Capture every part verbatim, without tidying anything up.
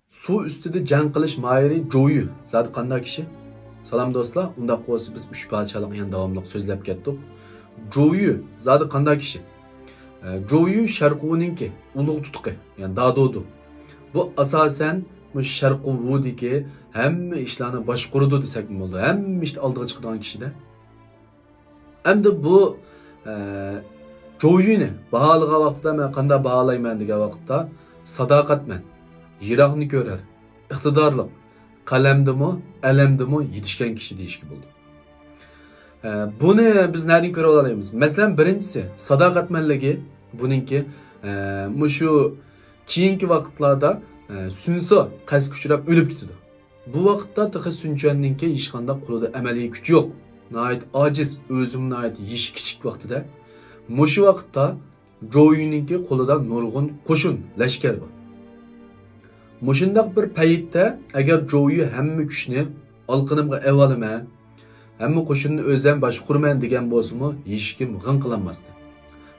سۇ ئۈستىدە جەڭ قىلىش ماھىرى جويۈ زادى قانداق كىشى؟ سالام دوستلار، ئۇنداق بولسا بىز ئۈچ پادىشاھلىقنى يەنە داۋاملىق سۆزلەپ كەتتۇق. جويۈ زادى قانداق كىشى؟ ئە، جويۈ شەرقۇنىڭكى ئۇلۇغ تۇتقى، يەنى دادودۇ. بۇ ئاساسەن مۇشۇ شەرقۇ ۋۇدىكى ھەممە ئىشلارنى باشقۇرىدۇ دېسەكمۇ بولىدۇ. ھەممە ئىشتا ئالدىغا چىقىدىغان كىشىدە. ئەمدى بۇ، ئە، جويۈنى باھالىغان ۋاقتىدا مەن قانداق باھالايمەن دېگەن ۋاقىتتا، ساداقەتمەن، يىراقنى كۆرەر، ئىقتىدارلىق، قەلەمدىمۇ، ئەلەمدىمۇ يېتىشكەن كىشى دېيىشكە بولىدۇ. ئە، بۇنى بىز نەدىن كۆرۈپ ئالالايمىز؟ مەسىلەن، بىرىنچىسى، ساداقەتمەنلىكى بۇنىڭكى، ئە، مۇشۇ كېيىنكى ۋاقىتلاردا، ئە، سۈنسو قەستكە ئۇچراپ ئۆلۈپ كېتىدۇ. بۇ ۋاقىتتا تېخى سۈنچۈەننىڭكى ھېچقانداق قولىدا ئەمەلىي كۈچ يوق. ناھايىتى ئاجىز، ئۆزىمۇ ناھايىتى يېشى كىچىك ۋاقتىدا. مۇشۇ ۋاقىتتا جويۈنىڭكى قولىدا نۇرغۇن قوشۇن، لەشكەر بار. مۇشۇنداق بىر پەيتتە ئەگەر جويۈ ھەممە كۈچنى ئالىقىنىمغا ئېۋالىمەن، ھەممە قوشۇننى ئۆزەم باشقۇرىمەن دېگەن بولسىمۇ، ھېچكىم غىڭ قىلالماستى.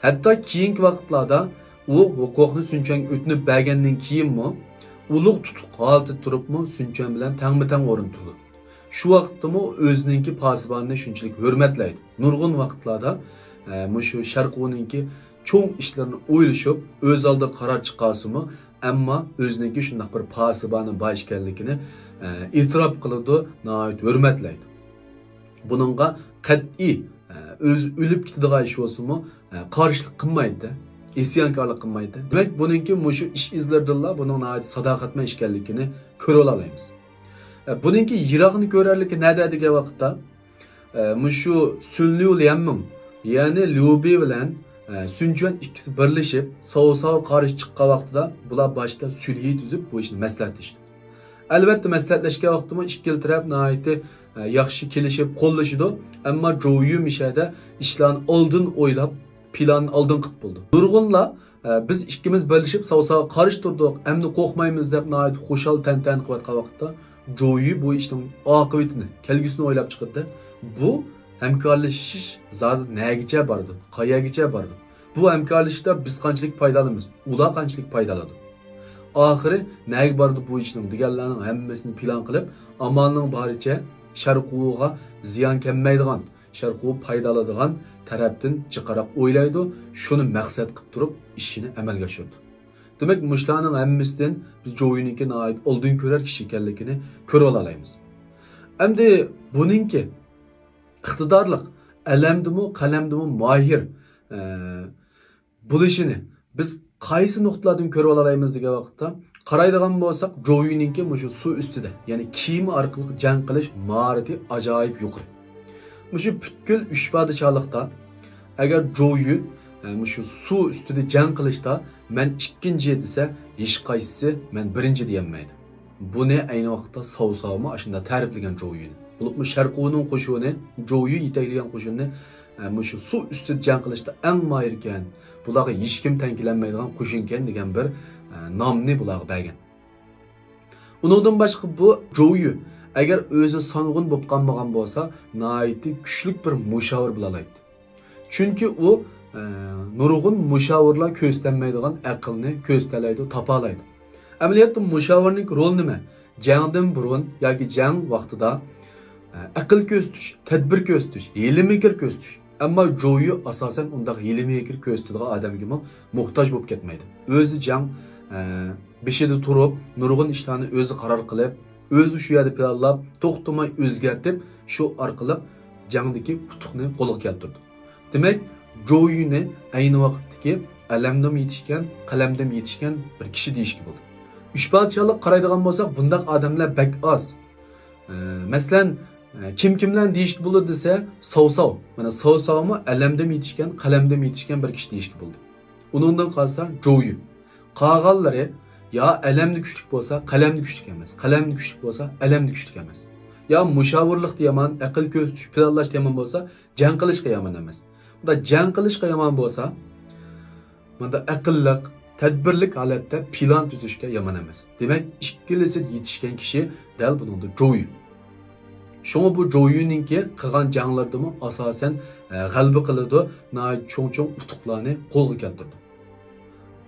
ھەتتا كېيىنكى ۋاقىتلاردا ئۇ ھوقۇقنى سۈنچۈەنگە ئۆتۈنۈپ بەرگەندىن كېيىنمۇ، ئۇلۇغ تۇتۇق ھالىتىدە تۇرۇپمۇ سۈنچۈەن بىلەن تەڭمۇ تەڭ ئورۇندا تۇرىدۇ. شۇ ۋاقىتتىمۇ ئۆزىنىڭكى پاسىبانىنى شۇنچىلىك ھۆرمەتلەيدۇ. نۇرغۇن ۋاقىتلاردا، ئە، مۇشۇ شەرقۇنىڭكى چوڭ ئىشلىرىنى ئويلىشىپ، ئۆز ئالدىغا قارار چىقارسىمۇ، ئەمما ئۆزىنىڭكى شۇنداق بىر پاسىبانى بار ئىكەنلىكىنى، ئە، ئېتىراپ قىلىدۇ، ناھايىتى ھۆرمەتلەيدۇ. بۇنىڭغا قەتئىي، ئە، ئۆزى ئۆلۈپ كېتىدىغان ئىش بولسىمۇ، ئە، قارشىلىق قىلمايدۇ، ئىسيانكارلىق قىلمايدۇ. دېمەك، بۇنىڭكى مۇشۇ ئىش ئىزلىرىدىنلا بۇنىڭ ناھايىتى ساداقەتمەن ئىكەنلىكىنى كۆرۈۋالالايمىز. ئە، بۇنىڭكى يىراقنى كۆرەرلىكى نەدە دېگەن ۋاقىتتا، ئە، مۇشۇ سۈنليۇ ليەنمىڭ، يەنى ليۇبى بىلەن، ئە، سۈنچۈەن ئىككىسى بىرلىشىپ، ساۋساۋغا قارشى چىققان ۋاقتىدا بۇلار باشتا سۈلھى تۈزۈپ، بۇ ئىشنى مەسلىھەتلىشىدۇ. ئەلۋەتتە، مەسلىھەتلەشكەن ۋاقتىمۇ ئىككىلا تەرەپ ناھايىتى، ئە، ياخشى كېلىشىپ قوللىشىدۇ، ئەمما جويۈ مۇشۇ يەردە ئىشلارنى ئالدىن ئويلاپ، پىلاننى ئالدىن قىلىپ بولىدۇ. نۇرغۇنلار، ئە، بىز ئىككىمىز بىرلىشىپ ساۋساۋغا قارشى تۇردۇق، ئەمدى قورقمايمىز دەپ ناھايىتى خۇشال تەنتەنە قىلىۋاتقان ۋاقىتتا، جويۈ بۇ ئىشنىڭ ئاقىۋىتىنى، كەلگۈسىنى ئويلاپ چىقىدۇ. بۇ ھەمكارلىشىش زادى نەگىچە بارىدۇ، قەيەرگىچە بارىدۇ؟ بۇ ھەمكارلىشىشتا بىز قانچىلىك پايدا ئالىمىز، ئۇلار قانچىلىك پايدا ئالىدۇ؟ ئاخىرى نەگە بارىدۇ بۇ ئىشنىڭ دېگەنلەرنىڭ ھەممىسىنى پىلان قىلىپ، ئامالنىڭ بارىچە شەرقۇغا زىيان كەلمەيدىغان، شەرقۇ پايدا ئالىدىغان تەرەپتىن جىقراق ئويلايدۇ، شۇنى مەقسەت قىلىپ تۇرۇپ ئىشىنى ئەمەلگە ئاشۇرىدۇ. دېمەك، مۇشۇلارنىڭ ھەممىسىدىن بىز جويۈنىڭكى ناھايىتى ئالدىن كۆرەر كىشى ئىكەنلىكىنى كۆرۈۋالالايمىز. ئەمدى بۇنىڭكى ئىقتىدارلىق، ئەلەمدىمۇ، قەلەمدىمۇ ماھىر، ئە، بولۇشىنى بىز قايسى نۇقتىلاردىن كۆرۈۋالالايمىز دېگەن ۋاقىتتا، قارايدىغان بولساق، جويۈنىڭكى مۇشۇ سۇ ئۈستىدە، يەنى كېمە ئارقىلىق جەڭ قىلىش ماھارىتى ئاجايىپ يۇقىرى. مۇشۇ پۈتكۈل ئۈچ پادىشاھلىقتا ئەگەر جويۈ، ئە، مۇشۇ سۇ ئۈستىدە جەڭ قىلىشتا مەن ئىككىنچى دېسە، ھېچقايسىسى مەن بىرىنچى دېيەلمەيدۇ. بۇنى ئەينى ۋاقىتتا ساۋساۋمۇ ئاشۇنداق تەرىپلىگەن جويۈنى. بولۇپمۇ شەرقۇنىڭ قوشۇنى، جويۈ يېتەكلىگەن قوشۇننى، ئە، مۇشۇ سۇ ئۈستىدە جەڭ قىلىشتا ئەڭ ماھىركەن، بۇلارغا ھېچكىم تەڭ كېلەلمەيدىغان قوشۇنكەن دېگەن بىر، ئە، نامنى بۇلارغا بەرگەن. ئۇنىڭدىن باشقا بۇ جويۈ ئەگەر ئۆزى سانغۇن بولۇپ قالمىغان بولسا، ناھايىتى كۈچلۈك بىر مۇشاۋىر بولالايتتى. چۈنكى ئۇ، ئە، نۇرغۇن مۇشاۋىرلار كۆرسىتەلمەيدىغان ئەقىلنى كۆرسىتەلەيدۇ، تاپالايدۇ. ئەمەلىيەتتە مۇشاۋىرنىڭ رولى نېمە؟ جەڭدىن بۇرۇن ياكى جەڭ ۋاقتىدا، ئە، ئەقىل كۆرسىتىش، تەدبىر كۆرسىتىش، ھىيلە-مىكىر كۆرسىتىش. ئەمما جويۈ ئاساسەن ئۇنداق ھىيلە-مىكىر كۆرسىتىدىغان ئادەمگىمۇ موھتاج بولۇپ كەتمەيدۇ. ئۆزى جەڭ، ئە، بېشىدا تۇرۇپ، نۇرغۇن ئىشلارنى ئۆزى قارار قىلىپ، ئۆزى شۇ يەردە پىلانلاپ، توختىماي ئۆزگەرتىپ، شۇ ئارقىلىق جەڭدىكى ئۇتۇقنى قولغا كەلتۈردى. دېمەك، جويۈنى ئەينى ۋاقىتتىكى ئەلەمدىمۇ يېتىشكەن، قەلەمدىمۇ يېتىشكەن بىر كىشى دېيىشكە بولىدۇ. ئۈچ پادىشاھلىققا قارايدىغان بولساق، بۇنداق ئادەملەر بەك ئاز. ئە، مەسىلەن، ئە، كىم كىملەرنى دېيىشكە بولىدۇ دېسە، ساۋساۋ. مانا ساۋساۋمۇ ئەلەمدىمۇ يېتىشكەن، قەلەمدىمۇ يېتىشكەن بىر كىشى دېيىشكە بولىدۇ. ئۇنىڭدىن قالسا جويۈ. قالغانلىرى يا ئەلەمدە كۈچلۈك بولسا، قەلەمدە كۈچلۈك ئەمەس. قەلەمدە كۈچلۈك بولسا، ئەلەمدە كۈچلۈك ئەمەس. يا مۇشاۋىرلىقتا يامان، ئەقىل كۆرسىتىش، پىلانلاشتا يامان بولسا، جەڭ قىلىشقا يامان ئەمەس. مۇنداق جەڭ قىلىشقا يامان بولسا، مۇنداق ئەقىللىق، تەدبىرلىك ھالەتتە پىلان تۈزۈشكە يامان ئەمەس. دېمەك، ئىككىلىسى يېتىشكەن كىشى دەل بۇنىڭدا جويۈ. شۇڭا بۇ جويۈنىڭكى قىلغان جەڭلىرىدىمۇ ئاساسەن، ئە، غەلىبە قىلىدۇ، ناھايىتى چوڭ-چوڭ ئۇتۇقلارنى قولغا كەلتۈرىدۇ.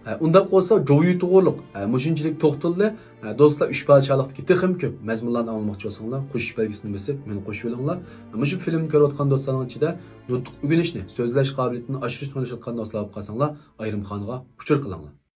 ھە، ئۇنداق بولسا جوۋيۇ توغرۇلۇق، ھە، مۇشۇنچىلىك توختىلىدى. ھە، دوستلار، ئۈچ پادىشاھلىقتىكى تېخىمۇ كۆپ مەزمۇنلارنى ئاڭلىماقچى بولساڭلار، قوشۇش بەلگىسىنى بېسىپ، مېنى قوشۇۋېلىڭلار. ھە، مۇشۇ فىلىمنى كۆرۈۋاتقان دوستلارنىڭ ئىچىدە نۇتۇق ئۆگىنىشنى، سۆزلەش قابىلىيىتىنى ئاشۇرۇشنى ئويلىشىۋاتقان دوستلار بولۇپ قالساڭلار، ئايرىم خانىغا ئۇچۇر قىلىڭلار.